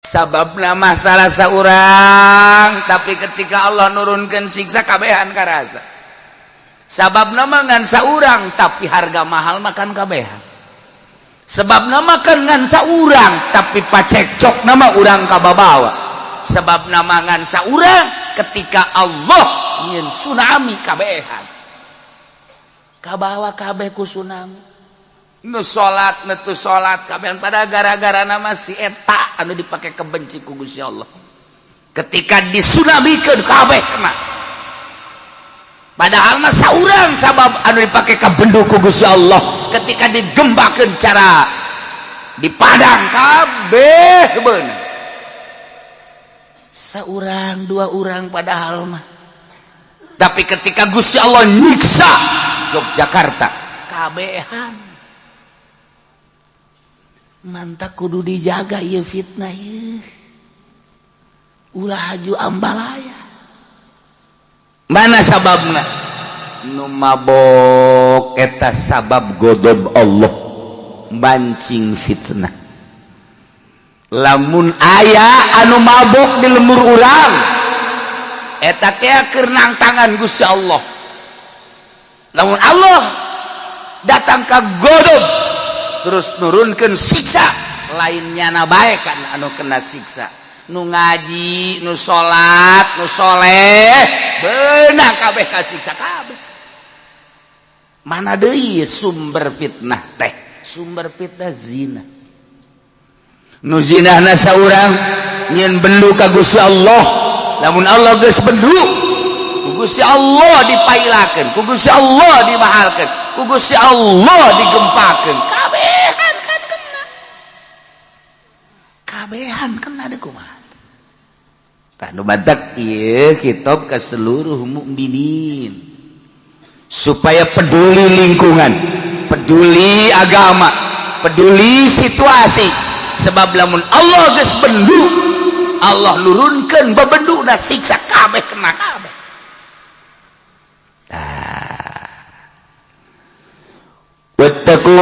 Sababna masalah saurang, tapi ketika Allah nurunkan siksa, kabehan karasa. Sababna mah ngan saurang, tapi harga mahal makan kabehan. Sebabna mah kan ngan saurang, tapi pacekcokna mah urang kababawa. Sebabna mah ngan saurang, ketika Allah nyieun tsunami, kabehan kabawa kabeh ku tsunami, nu salat, nu teu salat, kabehan pada gara-gara nama si eta anu dipake kebenci ku Gusti Allah. Ketika disunamikeun, kabeh kena, padahal mah saurang sabab anu dipake kabendu ku Gusti Allah. Ketika digembakeun cara di Padang, kabeh beunang, saurang dua orang padahal mah. Tapi ketika Gusti Allah nyiksa Yogyakarta, kabehan. Mantak kudu dijaga ieu fitnah ieu, ulah haju ambalaya. Mana sababna? Nu mabok eta sabab godob Allah, mancing fitnah. Lamun aya anu mabok di lembur urang, eta teh keur tangan Gusti Allah. Lamun Allah datang ke godob terus nurunkan siksa, lainnya na bae kan anu kena siksa, nu ngaji, nu salat, nu soleh, beunang kabeh kasiksa kabeh. Mana deui sumber fitnah teh? Sumber fitnah zina. Nu zinahna saurang, nyieun bendu ka Gusti Allah. Lamun Allah geus bendu, ku Gusti Allah dipailakeun, ku Gusti Allah dimahalkeun, ku Gusti Allah digempakeun, kabehan kan kena, kabehan kena deh. Kumaha tah nu badak ieu kitab ke seluruh mukminin supaya peduli lingkungan, peduli agama, peduli situasi. Sebab lamun Allah geus bendu, Allah nurunkeun bebenduna siksa, kabeh kena kabeh. Tah, wattaqu,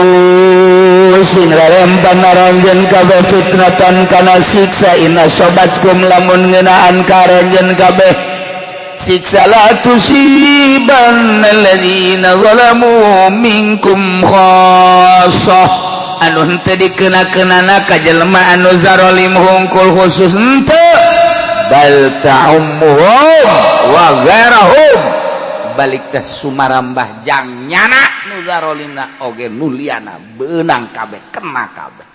sing rarempan aranjeun kabeh, fitnatan kana siksa, in ashabatkum, lamun ngeunaan ka aranjeun kabeh siksa, la tusibanna alladzina zalamu minkum khassah, anu henteu dikena-kenana ka jelema anu zarolim hungkul, khusus henteu, bal ta'ummuhum wa ghairahum, balik teh sumarambah jang nyana nu zarolimna oge nu liana, beunang kabeh, kena kabeh.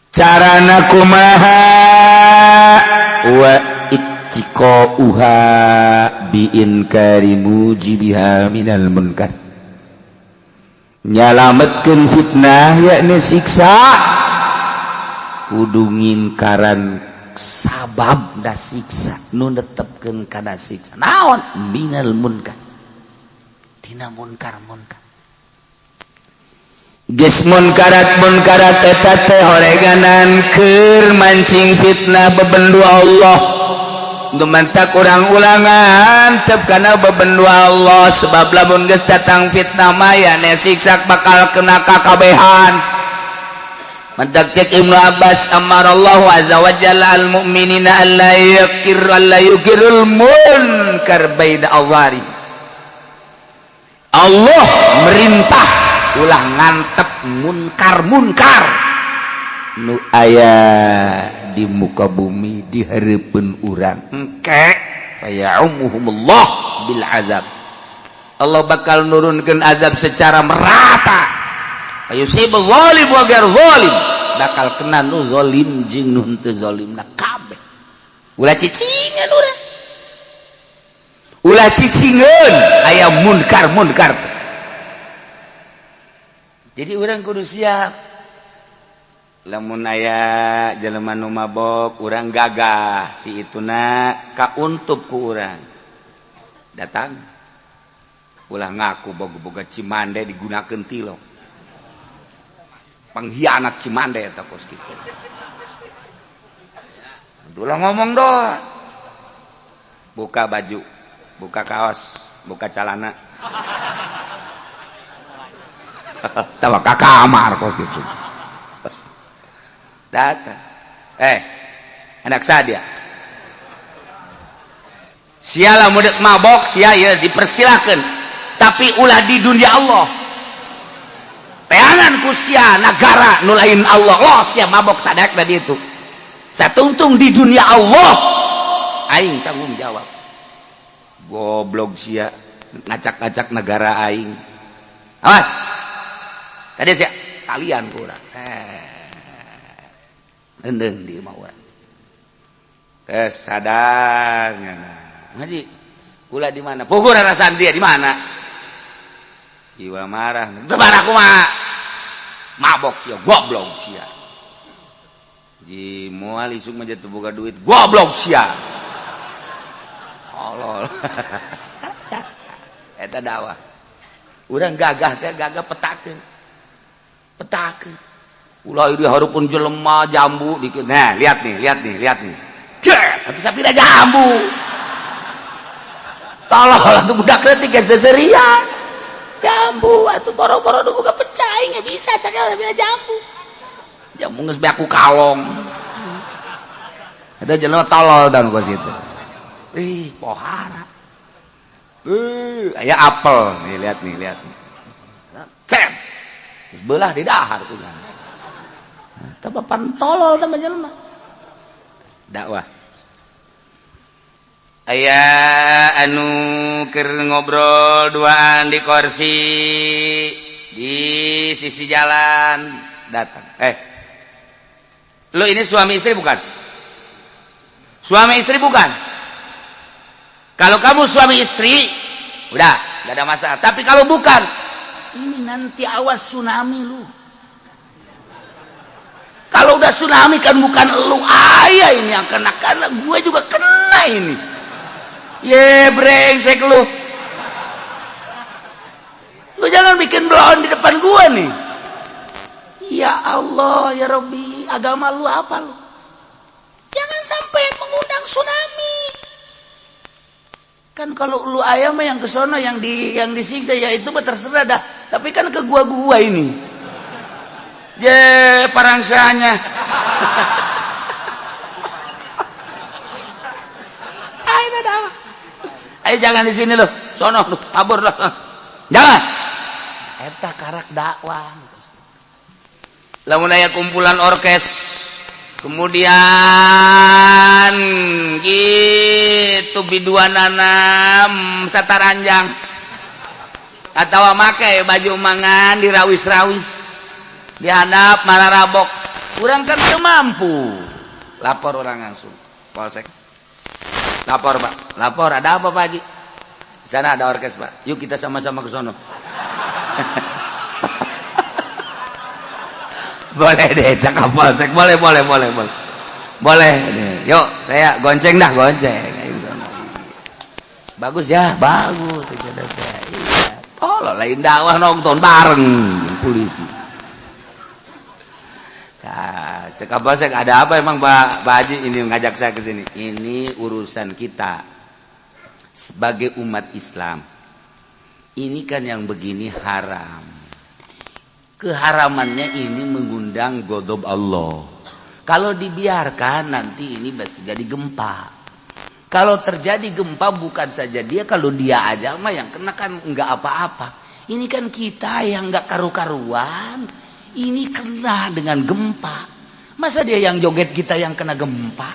Carana kumaha? Wa ittiqauha bi inkari mujibiha minal munkar. Nyalametkeun fitnah, yakni siksa, kudu ngingkaran sabab da siksa, nu netepkeun kana siksa naon? Minal munkar, tina munkar munkar. Geus munkarat munkarat eta teh horeganan keur mancing fitnah bebendu Allah. Dumantak urang ulangan tep kana bebendu Allah, sebab lamun geus datang fitnah mah ya siksa bakal kena kakabehan. Mantak cek Ibnu Abbas, amarallahu azza wa jalla al mu'minina alla yakir alla yukirul munkar baina awari. Allah merintah ulah ngantep munkar munkar nu aya di muka bumi, di hareupeun urang. Engke faya'umuhumullah bil azab, Allah bakal nurunkan azab secara merata. Fayusibul zalim wa ghair zalim, bakal kena nu zalim jeung nu henteu zalimna kabeh. Ulah cicingan urang, ulah cicingan aya munkar munkar. Jadi urang kudu siap. Lamun aya jelema nu mabok, urang gagah si ituna kauntup ku urang datang, ulah ngaku boga-boga Cimande digunakeun tilok, pengkhianat Cimande eta kos kitu. Ulah ngomong doang, buka baju, buka kaos, buka celana, tawa ka kamar kos gitu. Datang. Eh, anak sadia. Sia lamun dek mabok sia ya dipersilakan. Tapi ulah di dunia Allah. Teangan ku sia negara nu lain Allah. Oh, sia mabok sadak tadi itu. Satungtung di dunia Allah. Aing tanggung jawab. Goblok sia ngacak-ngacak negara aing. Awas. Tadi sia kalian kurang. Endeng di imah urang. Sadar ngaji. Kula di mana? Pugur rasaan dia di mana? Jiwa marah. Teu marah kumaha? Mabok sia, goblok sia. Ji moal isuk mah jatuh boga duit, goblok sia. Allah. Eta dakwah. Urang gagah teh gagah petakeun. Petakeun. Ulah di hareupeun jelema jambu dikit. Nah, lihat nih, lihat nih, lihat nih. Cek, atuh sapira jambu. Tolol atuh budak leutik ge seserian. Jambu atuh boro-boro nu boga pecah aing bisa cakal sapira jambu. Jambu geus beak ku kalong. Eta jelema tolol dan kos itu. Ih, pohara. Aya apel nih, lihat nih, lihat nih. Cep. Terus belah di dahar tuh. Eta papan tolol teh jelema. Dakwah. Aya anu keur ngobrol duaan di kursi di sisi jalan datang. Eh. Lu ini suami istri bukan? Suami istri bukan? Kalau kamu suami istri, udah, gak ada masalah. Tapi kalau bukan, ini nanti awas tsunami lu. Kalau udah tsunami kan bukan lu ayah ini yang kena, karena gue juga kena ini. Ye brengsek lu. Lu jangan bikin belon di depan gua nih. Ya Allah, ya Robbi, agama lu apa lu? Jangan sampai mengundang tsunami. Kan kalau lu ayam yang kesono yang disiksa ya itu mah terserah dah. Tapi kan ke gua-gua ini. Je parangsanya. Ayo dah. Ayo jangan di sini loh. Sono lu, kabur lah. Jangan. Eta karak dakwah. Lamun aya kumpulan orkes kemudian gitu biduanana sataranjang atau make baju mangan dirawis-rawis dihandap malah rabok, urang kan teu mampu lapor orang langsung polsek, lapor Pak, lapor ada apa Pak Haji, di sana ada orkes Pak, yuk kita sama-sama ke sono. Boleh deh, cakap polsek, boleh, boleh, boleh, boleh, boleh deh. Yuk, saya gonceng dah, gonceng. Bagus ya, bagus. Iya. Tolong lain dakwah nonton bareng polisi. Nah, cakap polsek ada apa emang Pak Haji ini ngajak saya ke sini? Ini urusan kita sebagai umat Islam. Ini kan yang begini haram. Keharamannya ini mengundang godob Allah. Kalau dibiarkan nanti ini bisa jadi gempa. Kalau terjadi gempa bukan saja dia, kalau dia aja mah yang kena kan nggak apa-apa. Ini kan kita yang nggak karu-karuan. Ini kena dengan gempa. Masa dia yang joget kita yang kena gempa?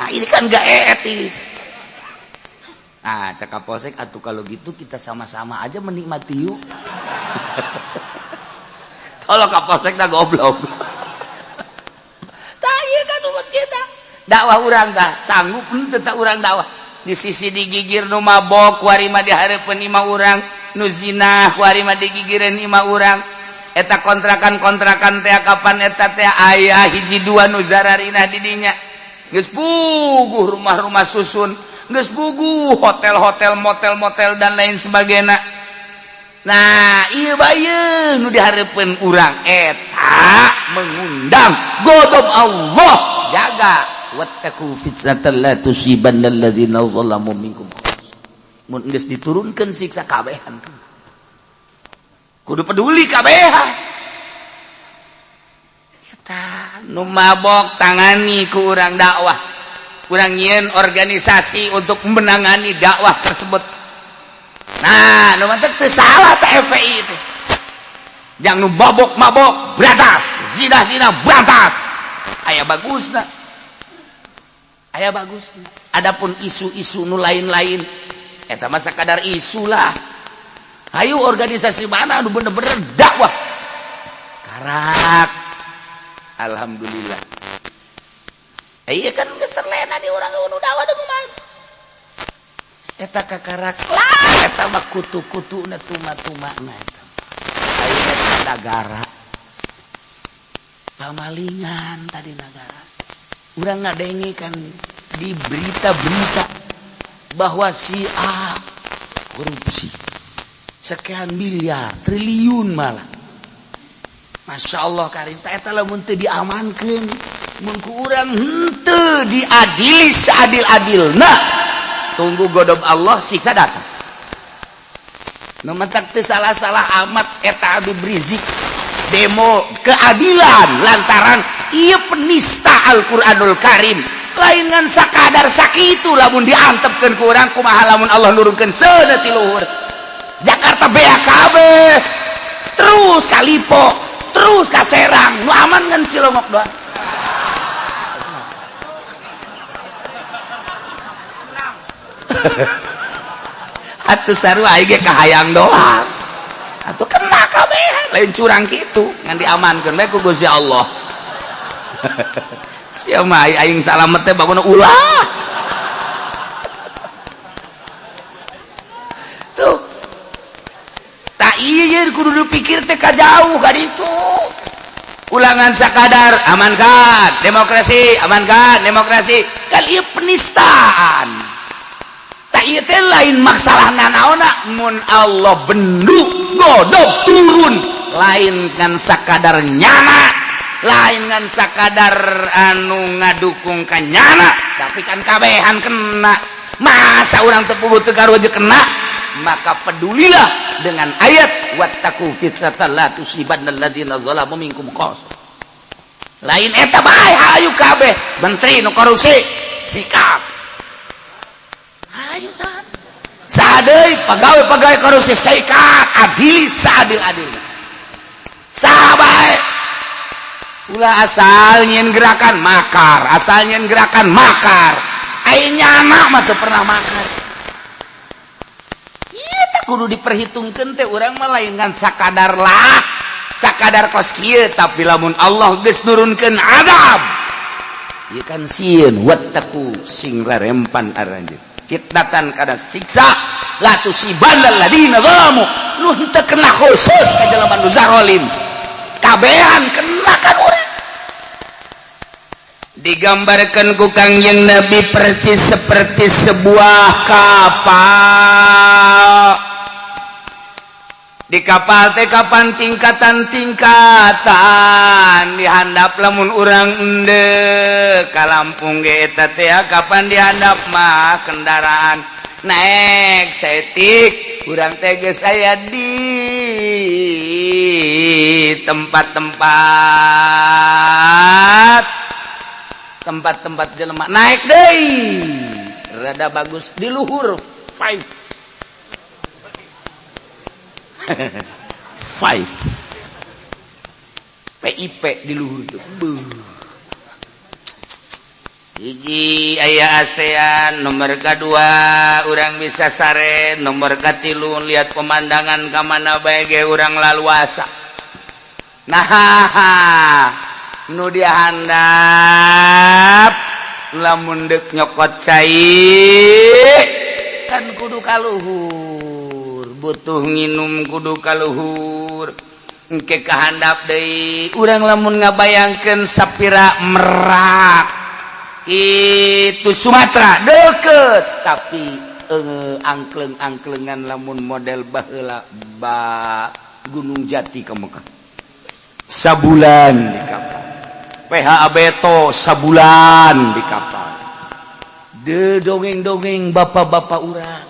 Nah ini kan nggak etis. Nah cakap polsek atuh kalau gitu kita sama-sama aja menikmati yuk. Kalau kapolsek dah goblok. Tah ieu kan rumus kita. Dakwah urang dah sanggup henteu tah urang dakwah. Di sisi digigir nu mabok kuari mah dihareupeun imah urang, nu zina kuari mah digigireun imah urang. Eta kontrakan-kontrakan teh kapan eta teh aya hiji dua nu zararinah di dinya. Geus puguh rumah-rumah susun, geus puguh hotel-hotel, motel-motel dan lain sebagainya. Nah iya bae nu dihareupeun urang eta mengundang godob Allah. Jaga wattaqu fitnatan la tusibannal ladzina zalamu minkum. Mun geus diturunkeun siksa kabehan kudu peduli kabehan. Eta Nu mabok tangani ku urang dakwah, kurang nyieun organisasi untuk menangani dakwah tersebut. Nah, nu mantek teu salah teh FPI itu. Jangan nu mabok mabok berantas, zina zina berantas. Aya bagusna, aya bagusna. Adapun isu-isu nu lain-lain, eta mah sakadar isu lah. Ayo, organisasi mana anu bener-bener dakwah karak? Alhamdulillah. Iya kan, geus terlena di urang nu dakwah teh kumaha eta kakarak lah. Eta mah kutu-kutu na, tuma-tuma na. Eta aya eta nagara pamalingan tadi. Nagara urang ngadenge kan di berita-berita bahwa si A korupsi sekian miliar, triliun malah. Masya Allah karim. Eta lamun teu diamankeun, mun ku urang henteu diadili seadil-adilna, tunggu godob Allah, siksa datang. Nu matak teu salah-salah amat eta Habib Rizik demo keadilan, lantaran ieu penista Al-Qur'anul Karim. Lain ngan sakadar sakitu, lamun diantepkeun ku urang kumaha? Lamun Allah nurunkeun seuneu ti luhur, Jakarta BAKB terus ka Lippo, terus ka Serang, nu aman ngan Cilongok doang. Atuh sarua, aing ge kahayang doang atuh kena kabeh. Lain curang kitu, ngan diamankeun we ku Gusti Allah. Sia mah, aing salamet teh bangun ulah tuh. Tak, iya, kudu dipikir teh ka jauh ka ditu. Ulangan sakadar amankan demokrasi, amankan demokrasi, kan ieu penistaan. Tak, ieu teh lain masalah nanaona. Mun Allah bendu godog turun, lain kan sakadar nyana, lain ngan sakadar anu ngadukung ka nyana, tapi kan kabehan kena. Masa urang teu puguh teu karuh kena? Maka pedulilah dengan ayat wattaqu fitnatan la tusibannal ladzina zalamu minkum khas. Lain eta bae, hayu kabeh menteri nu korupsi sikap, hayu saha saha deui, pegawai-pegawai korupsi sikat, adili seadil-adil. Saha bae, ulah asal nyieun gerakan makar, asal nyieun gerakan makar. Ai nyana mah teu pernah makar. Ieu teh kudu diperhitungkeun teh. Urang mah lain ngan sakadar lah, sakadar kos kieu, tapi lamun Allah geus nurunkeun azab ieu kan sieun. Wattaqu, sing rarempan aranjeun, fitnatan kana siksa, la tusibannal ladina zalamu, nu henteu kena khusus ka jelema nu zalim, kabehan kena kan urang. Digambarkan ku Kangjeng Nabi persis seperti sebuah kapal. Di kapal teh kapan tingkatan-tingkatan. Dihandap lamun urang ende ka Lampung ge, eta teh kapan dihandap mah kendaraan naik setik, urang teh geus aya di tempat-tempat, tempat-tempat jelema. Naik deui rada bagus di luhur, five five PIP di luhur tuh. Beuh. Hiji aya ASEAN, nomor kedua urang bisa sare, nomor katilu lihat pemandangan ka mana bae ge urang laluasa. Nah, nu dihandap lamun deuk nyokot cai kan kudu kaluhur, butuh nginum kudu kaluhur. Engke kahandap deui urang lamun ngabayangkeun sapira Merak itu Sumatera deket, tapi angkleng-angklengan lamun model baheula ba Gunung Jati ke Mekah sabulan di kapal, PH Beto sabulan di kapal de dongeng-dongeng bapak-bapak urang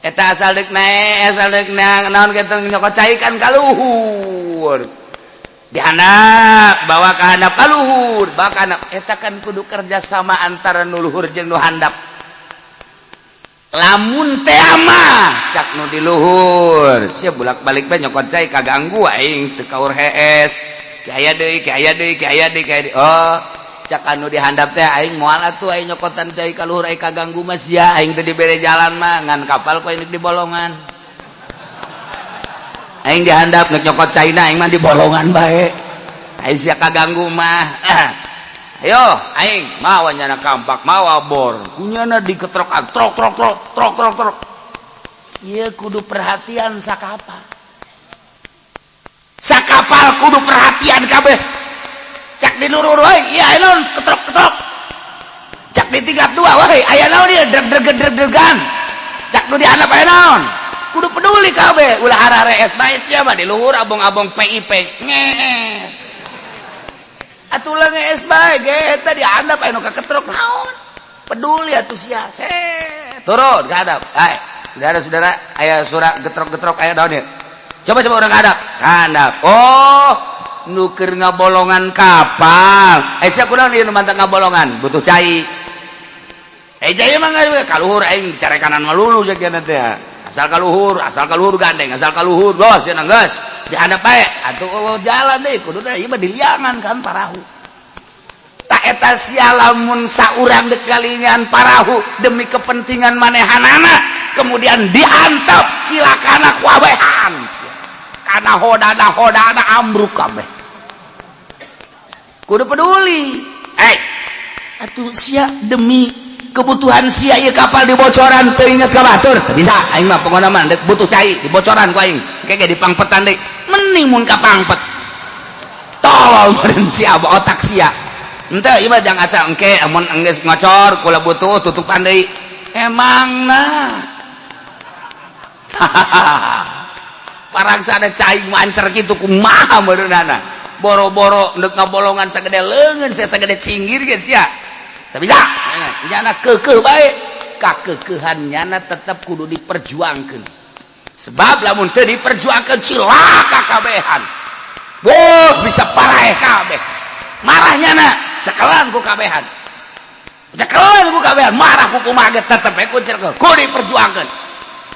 eta. Asal dek naik, asal dek naon, kita nyokot cai kan kaluhur. Dihandap, bawa ke handap, ka luhur, bawa ka handap. Eta kan kudu kerjasama antara nu luhur jeung nu handap. Lamun teh mah cak nu di luhur, sia bolak-balik bae nyokot cai, kaganggu aing, teu kaur hees. Ki aya deui, ki aya deui, ki aya deui, ki aya deui. Oh, cak anu dihandap teh, aing moal atuh aing nyokotan cai ka luhur, aing kaganggu mah sia, aing teu dibere jalan mah, ngan kapal ku aing di bolongan. Aing dihandap nek nyokot caina, aing mah di bolongan bae. Aing sia kaganggu mah. Ayo aing mawa nyana kampak, mawa bor, kunyana diketrokan, trok trok trok trok trok trok. Ieu kudu perhatian sakapal. Sakapal kudu perhatian kabeh. Cak di luhur, "Woi, iya naon ketrok-ketrok?" Cak di tingkat dua, "Woi, aya naon ieu dreg dreg dreg dregan?" Cak nu di handap, "Aya naon?" Kudu peduli kabeh, ulah hararees bae sia mah di luhur, abong-abong PIP ngees. Atuh lah ngees bae ge eta di handap aya nu kaketrok naon? Peduli atuh sia. Set, turun ke handap. Hai, saudara-saudara, aya suara getrok-getrok, aya naon ieu? Coba coba urang hadap. Handap. Oh, nu keur ngabolongan kapal. Eh, sia kunaon ieu nu mantak ngabolongan? Butuh cai. Eh, cai mah ka luhur, aing carekanan melulu cek teh. Asal ka luhur gandeng, asal ka luhur, bos, sia geus. Dihandap bae. Atuh, oh, jalan deh, kudu teh ieu mah diliangan kan parahu. Tak eta sia lamun saurang dek kalingan parahu demi kepentingan manehanana, kemudian diantep silakana kuabehan. Karena hodana hodana ambruk kabeh. Kudu peduli. Eh, atuh sia demi kebutuhan sia ieu kapal dibocoran, teu inget ka batur. Teu bisa aing mah, pokona mah dek butuh cai dibocoran ku aing. Engke ge dipangpetan deui. Mending mun kapangpet. Tolol meureun sia otak sia. Henteu ieu mah jangan asa engke amun enggeus ngocor kula butuh tutupan deui. Emangna. Parang ada cai mancer kitu kumaha meureunana. Boro-boro ndek ngabolongan sagede leungeun, saya sagede cinggir ge sia. Tapi bisa nyana keukeuh bae, kakekeuhan nyana tetep kudu diperjuangkeun. Sebab lamun teu diperjuangkeun cilaka kabehan. Boh, bisa paraeh kabeh. Marah nyana, cekelan ku kabehan. Cekelan ku kabehan, marah ku kumaha ge tetep we ku kudu diperjuangkeun.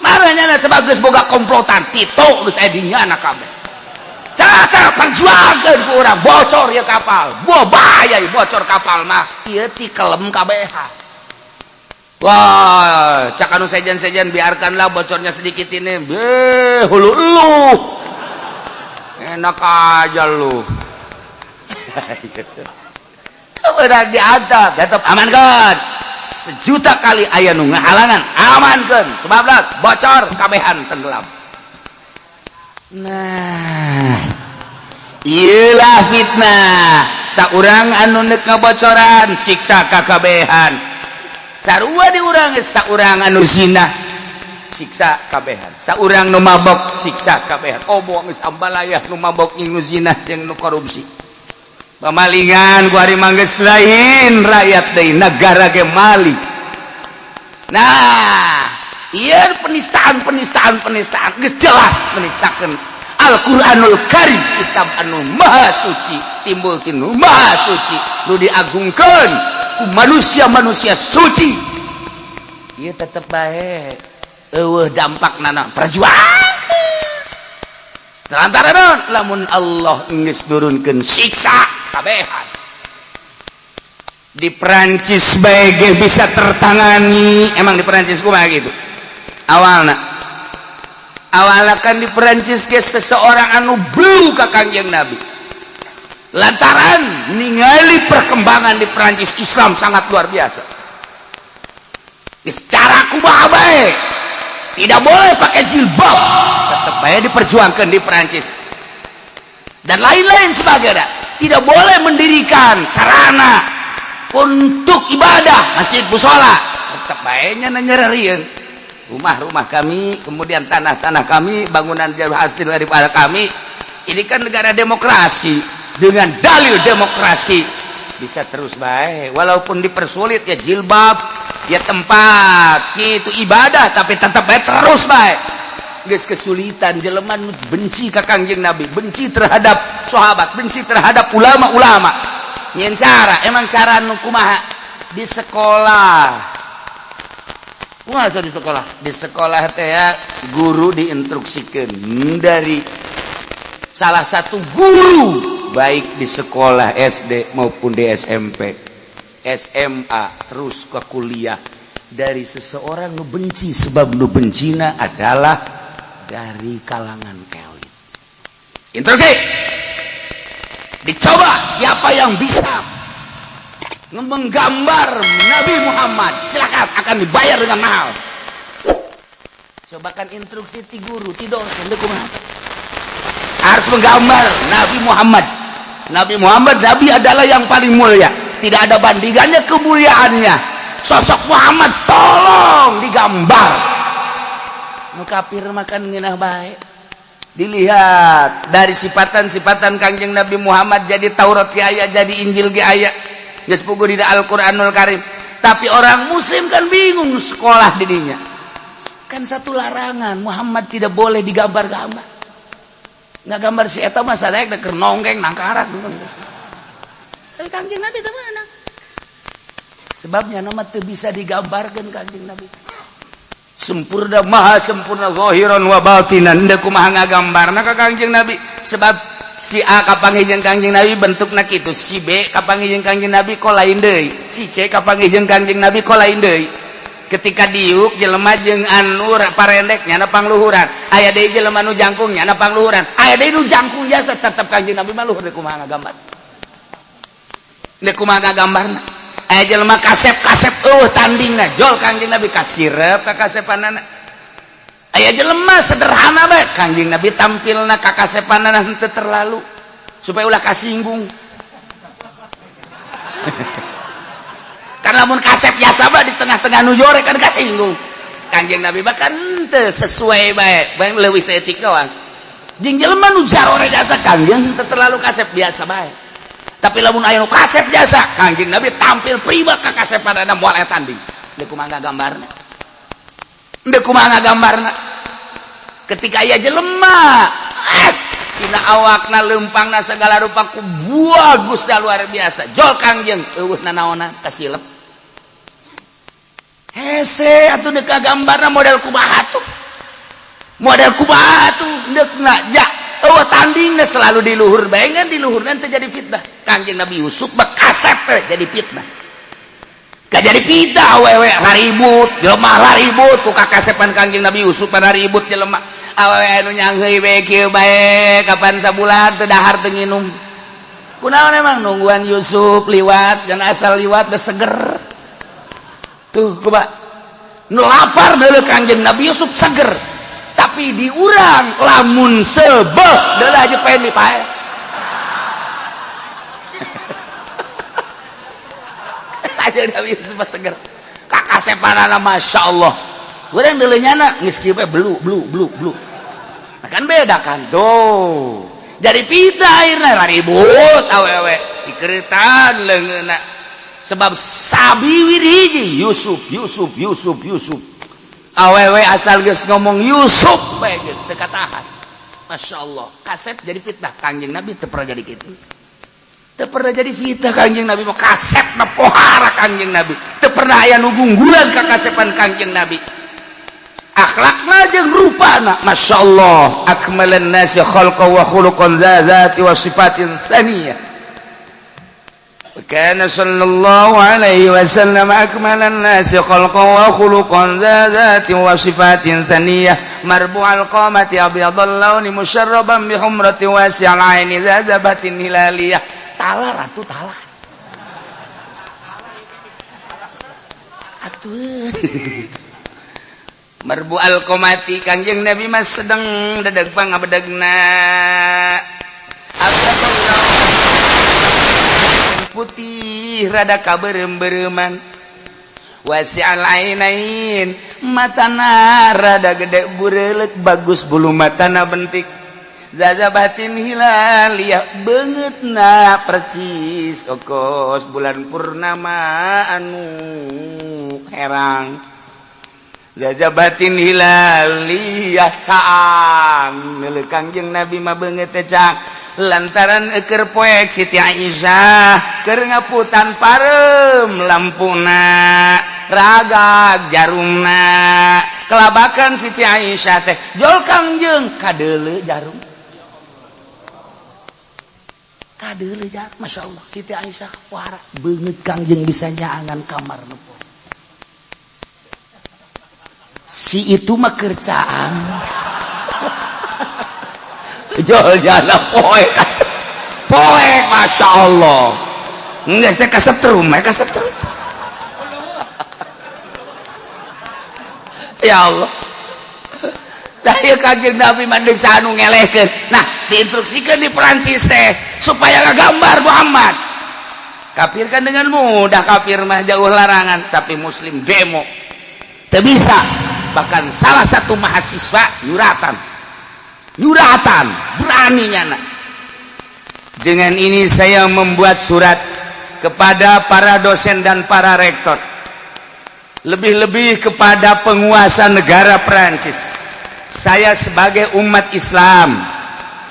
Marah nyana sebab geus boga komplotan, Tito geus aya di nyana kabeh. Cara perjuangkeun ku urang bocor ya kapal. Boh, bahaya bocor kapal mah. Ieu ti kelem kabehan. Wah, cak anu sejen-sejen, biarkanlah bocornya sedikit ini. Beh, hulu lu. Enak aja lu. Kemudian di atas, tetap aman kan? Sejuta kali aya nu ngahalangan, amankeun. Sebab bocor kabehan tenggelam. Nah, iyalah fitnah. Saurang anu nek ngabocoran siksa kakabehan. Sarua di urang, saurang anu zina siksa kabehan. Saurang nu mabok siksa kabehan. Oh, geus ambalayah nu mabok jeung nu zina jeung nu korupsi. Pamalingan ku ari manggeus lain rakyat deui, negara ge mali. Nah, iya penistaan penistaan penistaan geus jelas menistakeun Al-Qur'anul Karim, kitab anu maha suci, timbul tinu maha suci, nu diagungkeun ku manusia-manusia suci. Ieu tetep bae eueuh dampak nana perjuangan. Lantaran naon? Lamun Allah geus nurunkeun siksa kabehan. Di Perancis bae ge bisa tertangani. Emang di Perancis kumaha gitu? Awalna awalna kan di Perancis ke seseorang anu blu ka Kangjeng Nabi, lantaran ningali perkembangan di Perancis Islam sangat luar biasa. Secara kumaha bae tidak boleh pakai jilbab, tetap bae diperjuangkan di Perancis dan lain-lain sebagainya. Tidak boleh mendirikan sarana untuk ibadah, masjid, musola, tetap bae nya nyererieun rumah-rumah kami, kemudian tanah-tanah kami, bangunan hasil daripada kami. Ini kan negara demokrasi, dengan dalil demokrasi bisa terus baik walaupun dipersulit ya jilbab ya tempat gitu ibadah, tapi tetap baik terus baik. Geus kesulitan jelema nu benci ka Kangjeng Nabi, benci terhadap sahabat, benci terhadap ulama-ulama. Nyen cara, emang cara nu kumaha? Di sekolah. Kumaha di sekolah? Di sekolah teh ya, guru diinstruksikan dari salah satu guru, baik di sekolah SD maupun di SMP, SMA, terus ke kuliah, dari seseorang nu benci, sebab nu bencina adalah dari kalangan elit. Instruksi dicoba, siapa yang bisa menggambar Nabi Muhammad, silakan, akan dibayar dengan mahal. Cobakan instruksi ti guru, ti dosen, deh kumaha? Harus menggambar Nabi Muhammad. Nabi Muhammad, Nabi adalah yang paling mulia, tidak ada bandingannya kemuliaannya. Sosok Muhammad tolong digambar. Nu kafir makan ngeunah bae. Dilihat dari sifatan-sifatan Kangjeng Nabi Muhammad, jadi Taurat ge aya, jadi Injil ge aya, geus puguh di Al-Qur'anul Karim. Tapi orang muslim kan bingung, sekolah didinya kan satu larangan, Muhammad tidak boleh digambar-gambar. Nggak gambar si eta mah sadaya keur nongkeng nangkarak. Tapi Kangjeng Nabi teu meunang, sebabnya nama teu bisa digambarkan. Kangjeng Nabi sempurna, maha sempurna zahiran wa batinan. Henteu kumaha ngagambarna ka Kangjeng Nabi, sebab si A kapanggih jeung Kangjeng Nabi bentukna kitu, si B kapanggih jeung Kangjeng Nabi kok lain deui, si C kapanggih jeung Kangjeng Nabi kok lain deui. Ketika diuk jelema jeung anu parendek nyana pangluhuran, aya deui jelema nu jangkung nyana pangluhuran, aya deui nu jangkung jasa, tetep Kangjeng Nabi mah luhur. Kumaha ngagambar? Deuk kumaha ngagambarna? Aya jelema kasep, kasep eueuh tandingna, jol Kangjeng Nabi kasirep ka kasepanana. Aya jelema sederhana bae, Kangjeng Nabi tampilna ka kasepanana henteu terlalu supaya ulah kasinggung. Kan lamun kasep biasa mah di tengah-tengah nu jore kan kasinggung. Kangjeng Nabi bahkan teu sesuai bae, bae leuwih saeutik doang. Jeung jelema nu jarore jasa, Kangjeng teu terlalu kasep, biasa bae. Tapi lamun aya nu kasep jasa, Kangjeng Nabi tampil prima ka kasepanana, moal aya tanding. Deuk kumaha gambarna? Deuk kumaha gambarna? Ketika aya jelema tina awakna, lempangna, segala rupa ku bagus dah, luar biasa, jol Kangjeng eueuh nanaonan, kasilep hese atuh. Deuk gambarna model kumaha tuh? Model kumaha tuh deukna? Ja eueuh tandingna, selalu di luhur bae. Kan di luhur nanti jadi fitnah. Kangjeng Nabi Yusuf mah kasep teh jadi fitnah. Gak jadi fitnah, awewe ribut, jelema ribut ku kakasepan Kangjeng Nabi Yusuf pada ribut jelema. Awewe anu nyangheui bae kieu bae, kapan sabulan teu dahar, teu nginum. Kunaon emang? Nungguan Yusuf liwat, jangan asal liwat geus seger. Tuh coba, nu lapar deuleu Kangjeng Nabi Yusuf seger. Tapi di urang lamun sebeh deuleu aja pengen dipae. Kangjeng Nabi Yusuf seger. Kakasepanana Masya Allah. Urang deuleu nyana geus kieu bae, belu belu belu belu. Nah, kan beda kan? Tuh. Jadi pita akhirnya ribut awewe dikeretan leungeunna. Sebab sabiwir hiji Yusuf, Yusuf, Yusuf, Yusuf. Awewe asal geus ngomong Yusuf bae geus teu katahan. Masya Allah, kasep jadi fitnah. Kangjeng Nabi teu pernah jadi kitu. Teu pernah jadi fitnah Kangjeng Nabi mah, kasepna pohara Kangjeng Nabi. Teu pernah aya nu gunggulan ka kasepan Kangjeng Nabi. Akhlakna jeung rupana Masya Allah, akmalan nasi khalqan wa khuluqan dzati wa sifatin tsaniyah. Kana sallallahu alaihi wasallam akmalan nasi khalqan wa khuluqan dzati wa sifatin tsaniyah, marbu'al qamati, abyadal launi, musyarraban bi humrati, wasi'al aini, dzabatin hilaliyah. Talar atuh, talar atuh. Marbu al-qamati, Kangjeng Nabi mah sedang dedeg pangabedegna, putih rada kaberem-bereman, wasi'al ainain, matana rada gede bureulek, bagus bulu matana bentik, zazabatin hilaliyah, beungeutna percis okos bulan purnama anu herang. Jajabatin hilaliyah, caang milik Kangjeng Nabi mah beungeut teh caang lantaran eker poek Siti Aisyah keur ngaputan pareum lampuna, ragag jarumna, kelabakan Siti Aisyah teh, jol Kangjeng kadeuleu jarum, kadeuleu jarum. Masya Allah, Siti Aisyah wara beungeut Kangjeng bisa nyaangan kamar nu si itu mah keur caang, jol jana poek poek. Masya Allah, enggak, saya kasetrum ya, kasetrum. Ya Allah. Daya Kanjeng Nabi mandek sanu ngelehkeun. Nah, diinstruksikan di Perancis teh supaya ngagambar Muhammad. Kafir kan dengan mudah, kafir mah jauh larangan, tapi muslim demo. Teu bisa. Bahkan salah satu mahasiswa nyuratan. Nyuratan, berani nyana. Dengan ini saya membuat surat kepada para dosen dan para rektor. Lebih-lebih kepada penguasa negara Perancis. Saya sebagai umat Islam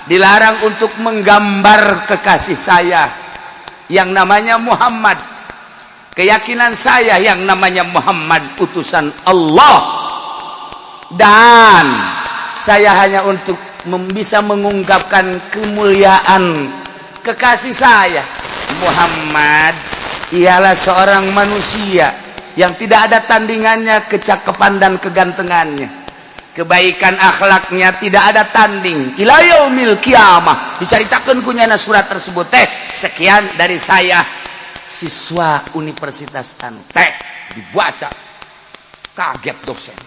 dilarang untuk menggambar kekasih saya yang namanya Muhammad. Keyakinan saya yang namanya Muhammad utusan Allah dan saya hanya untuk bisa mengungkapkan kemuliaan kekasih saya Muhammad ialah seorang manusia yang tidak ada tandingannya kecakepan dan kegantengannya, kebaikan akhlaknya tidak ada tanding ila yaumil kiamah. Diceritakan kunyana surat tersebut teh. Sekian dari saya, siswa Universitas anu teh. Dibaca, kaget dosen.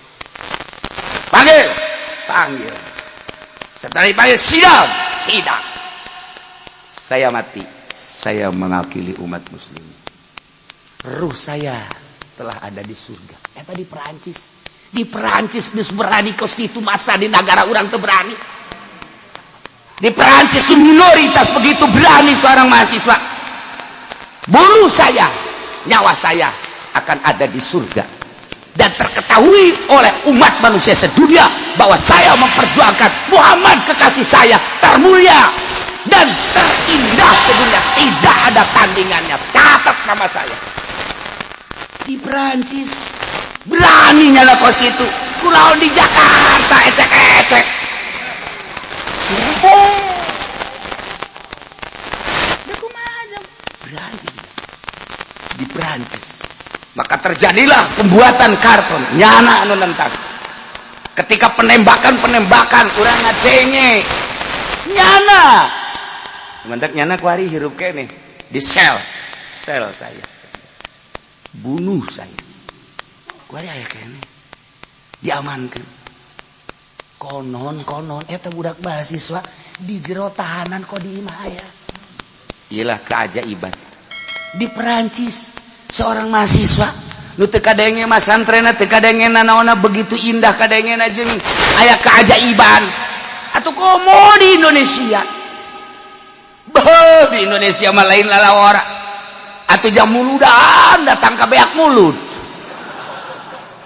Panggil, panggil. Setelah dipanggil, sidang, sidang. Saya mati, saya mewakili umat muslim, ruh saya telah ada di surga. Eta di Perancis. Di Perancis geus berani kos kitu, masa di negara urang teu berani? Di Perancis itu minoritas begitu berani seorang mahasiswa, bunuh saya, nyawa saya akan ada di surga dan terketahui oleh umat manusia sedunia bahwa saya memperjuangkan Muhammad kekasih saya, termulia dan terindah sedunia, tidak ada tandingannya. Catat nama saya. Di Perancis berani nyala kos gitu, kunaon di Jakarta ecek-ecek? Oh. Berani di Perancis. Maka terjadilah pembuatan kartun nyana anu nentang. Ketika penembakan penembakan, urang ngadenge nyana mentak nyana kuari hirup kene di sel sel saya, bunuh saya, kuari aya kene, diamankan. Konon konon eta budak mahasiswa di jero tahanan kok di imah aya. Iyalah, keajaiban di Perancis, seorang mahasiswa nu teu kadenge masantrena, teu kadenge nanaona, begitu indah kadengena jeung aya keajaiban. Atau komo di Indonesia? Beuh, di Indonesia mah lain lalawara atuh. Jam muludan datang ka beak mulud,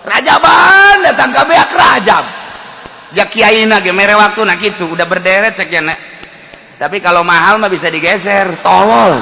rajaban datang ka beak rajab. Ja kiaina ge mere waktu nah kitu udah berderet sekian. Tapi kalau mahal mah bisa digeser, tolol.